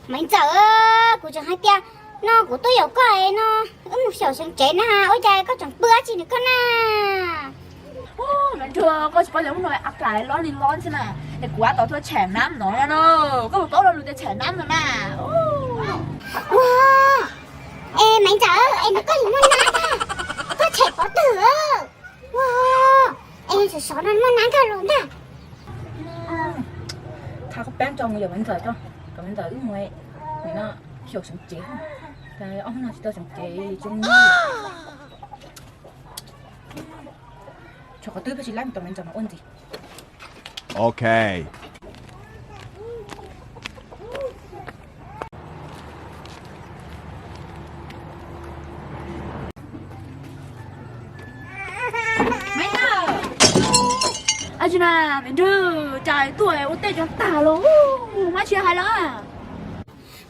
Maiv Ntxawm, kuv tseem hais tias no kuv tuaj yaum koj no, wb mus xyaum seev tsev na, ua cas koj tseem pw dab tsi nws koj na? Maiv Ntxawm, koj tsis paub tias hnub no a kas lob li lob xwb na, es kuv tab tom tuaj tshem nab no no, koj puas paub lo lus tias tshem nab no na? Ua, es Maiv Ntxawm, es nws koj yim muaj nab na, koj tshem pov twg? Ua, es sov sov no muaj nab nkag los ntag. Thaj koj peeb tso mus yaum Maiv Ntxawm tso, kom Maiv Ntxawm wb mus xyaum seev tsev, ob hnub no tsis tau seev tsev tsis muaj. Tshuav qhov twg peb tsis laib mus tom Maiv Ntxawm mas ua ntxiv. Ok. Ab tsi na, Maiv Ntxawm, cas tuaj ua teb tso tag los, mab tsis hais los?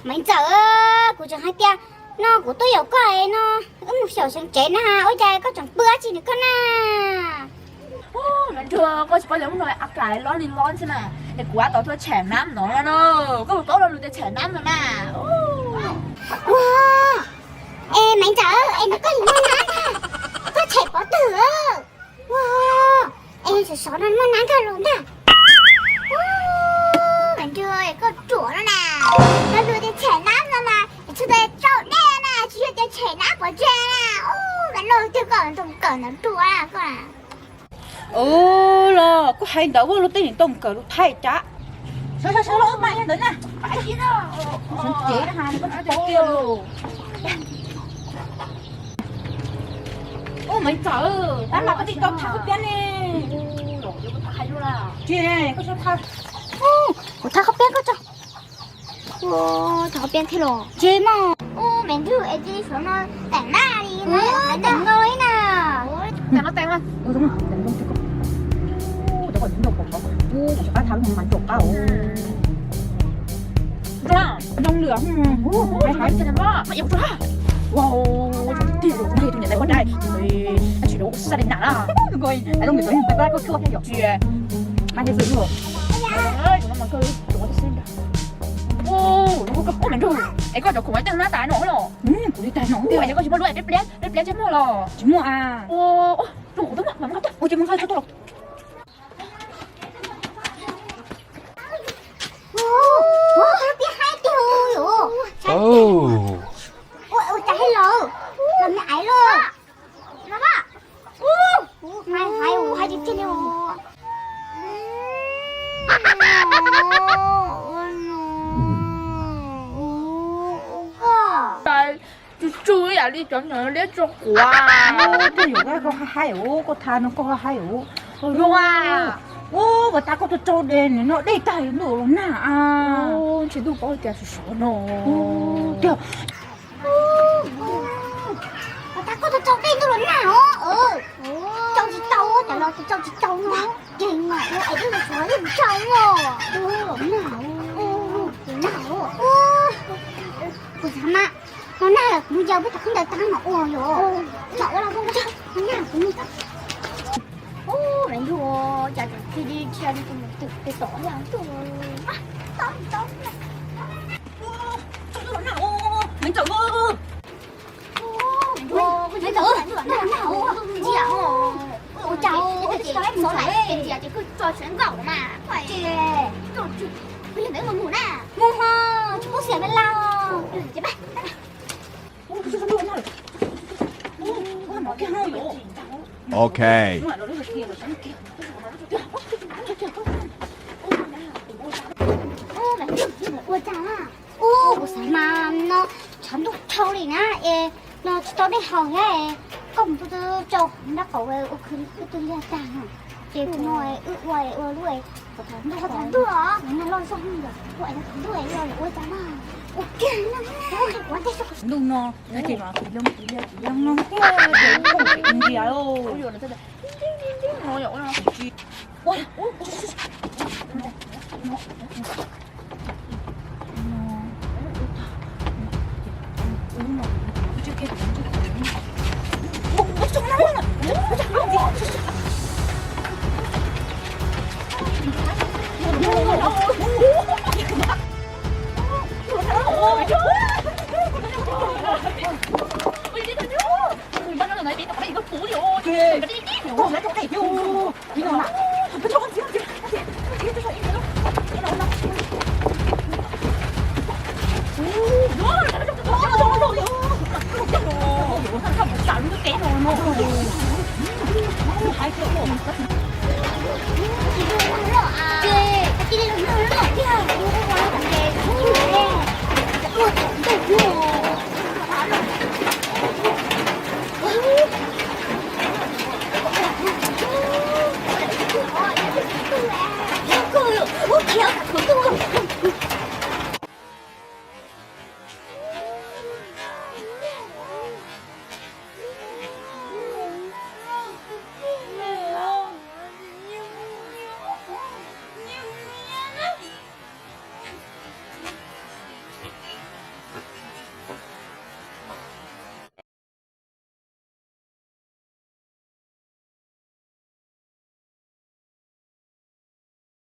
Maiv Ntxawm, kuv tseem hais tias no kuv tuaj yaum koj no, wb mus xyaum seev tsev na, ua cas koj tseem pw dab tsi nws koj na? Maiv Ntxawm, koj tsis paub tias hnub no a kas lob li lob xwb na, es kuv tab tom tuaj tshem nab no no, koj puas paub lo lus tias tshem nab no na? Ua, es Maiv Ntxawm, es nws koj yim muaj nab na, koj tshem pov twg? Ua, es sov sov no muaj nab nkag los ntag. Maiv Ntxawm, koj ruam no na, lo lus tias tshem nab no mas tsis tau tsau dej na, tsis yog tias tshem nab pov tseg na. Ua, koj noj twg koj ntoo kawm ntawd ruam koj. Los koj hais ntawd ua luag tej niam ntoo kawm lus thaij cas. Sawv sawv sawv los wb mas yog ntawd na. Seev tsev na, koj tsis paub tiag. Ub, Maiv Ntxawm, tab mas koj tsis tau thaj koj piab ne. Tsis, koj tsis tau thaj. Kuv thaj koj piab koj tso. Thaj koj piab thiab los tsis mog. Ub, Maiv Ntxawm, es cia li suav no teem na li, teem no li na. Teem no teem na. Zoo lwm, hais hais. Ua, tus niam tais ua dab, tab sis zoo xab li nas na. Zoo lwm, tus niam tais ua dab koj tuaj thiab yom. Tsis, mas thiaj xwm luaj. Ub, Maiv Ntxawm, es koj cov khoom ua cas nab tas no los? Kuv li tas no tiag, es koj tsis muaj lub dej pliab, dej pliab tsis muaj los? Tsis muaj a. Ua, ua, ua, tsis muaj, ua, tsis muaj. Ua, ua, cas hais los, los me aiv los. Ub, hais hais, ub, hais tiag tiag li os. Tsuj tsuj ib yam li cov nyuam liab tso quav. Koj yuav koj hais hais os, koj thaj no koj hais hais os. Zoo a. Ub, ua cas koj tau tsau dej no dej tag ntuj los nag a. Ntshe ntuj paub tias sov sov no. Tiag. Ua cas koj tau tsau dej ntuj los nag os. Tsau tsis tau, cov no tsau tsis tau no. Ces no es twb los tsau los nag os. Nag os. Kuv xav mas no nag los kuv mus yawg peb cov khaub ncaws tag mam ua yom. Tsam ua los ua nag kuv mus. Ub, me ntxuag, cas tseem cia li cia li tus mus twm tes tom ntag ntuj. Me ntxawm, me ntxawm, me ntxawm, ntsia, ua cas ua cas tsis tau ib mus xauv lawm, ces ntsia ces kuj tso siav nkaus mas. Ces kuj yog ntawd mus mus na, mus ho tsis pub xiam me lau. Ces pab. Ok. Ua cas na? Ub, kuv xav mas no tshav ntuj dhau li na es no tsis tau dej haus thiab es koj mus tu tu tsau nrab qaum ua khwv ua twg liag tag no ces no wb ua ua lub qhov thawv ntuj os, nag loj zog ua qhov ntuj ua ua cas na. Ua kiag no, ua kiag no, no tiag.